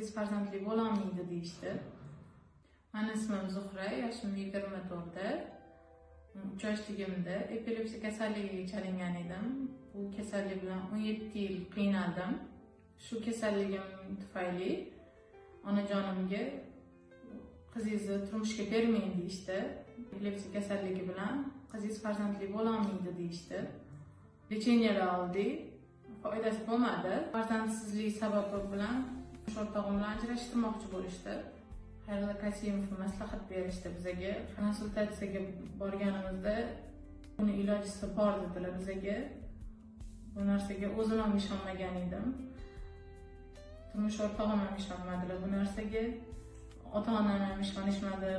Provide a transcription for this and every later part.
Qizingiz farzandli bo'lolmaydi deyishdi. Mani ismim Zuhra, yoshim 24da. 3 yoshligimda epilepsiya kasalligiga chalingan edim. Bu kasallik bilan 17 yil qiynaldim. Shu kasalligim tufayli onajonimga qizingizni turmushga bermang deyishdi. Epilepsiya kasalligi bilan qizingiz farzandli bo'lolmaydi deyishdi. Лечения lar oldik, foydasi bo'lmadi. Farzandsizlik sababi bilan turmush o'rtog'im bilan ajrashtirmoqchi bo'lishdi. Xayrullo Kasimov maslahat berishdi bizaga. Konsultatsiyaga borganimizda buni ilojisi bor dedilar bizaga. Bu narsaga o'zim ham ishonmagan edim. Turmush o'rtog'im ham ishonmadilar bu narsaga. Ota-onam ham ishonishmadi.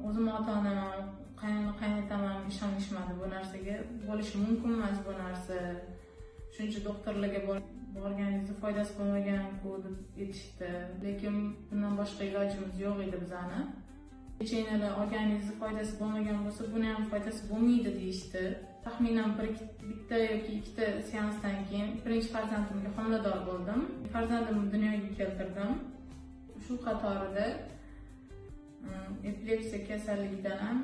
O'zim ota-onam ham, qaynona qaynotam ham ishonishmadi bu narsaga. Bo'lishi mumkin emas bu narsa. Shuncha doktorlarga borganingizda foydasi bo'lmagan-ku deb aytishdi. Lekin bundan boshqa ilojimiz yo'q edi bizani. Лечения lar olganingizda foydasi bo'lmagan bo'lsa, buni ham foydasi bo'lmaydi deyishdi. Taxminan bitta yoki ikkita seansdan keyin birinchi farzandimga homilador bo'ldim. Farzandimni dunyoga keltirdim. Shu qatorida epilepsiya kasalligidan ham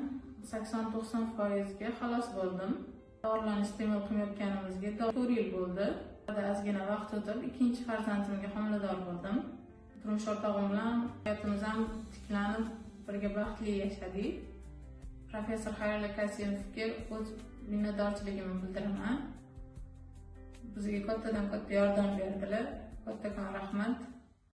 80-90% ga xalos bo'ldim. Dorilarni iste'mol qilmayotganimizga 4 yil bo'ldi. Ozgina vaqt o'tib ikkinchi farzandimga homilador bo'ldim. Turmush o'rtog'im bilan hayotimiz ham tiklanib, birga baxtli yashadik. Professor Xayrullo Kasimovga o'z minnatdorchiligimni bildiraman. Bizga kattadan katta yordam berdilar. Kattakon rahmat.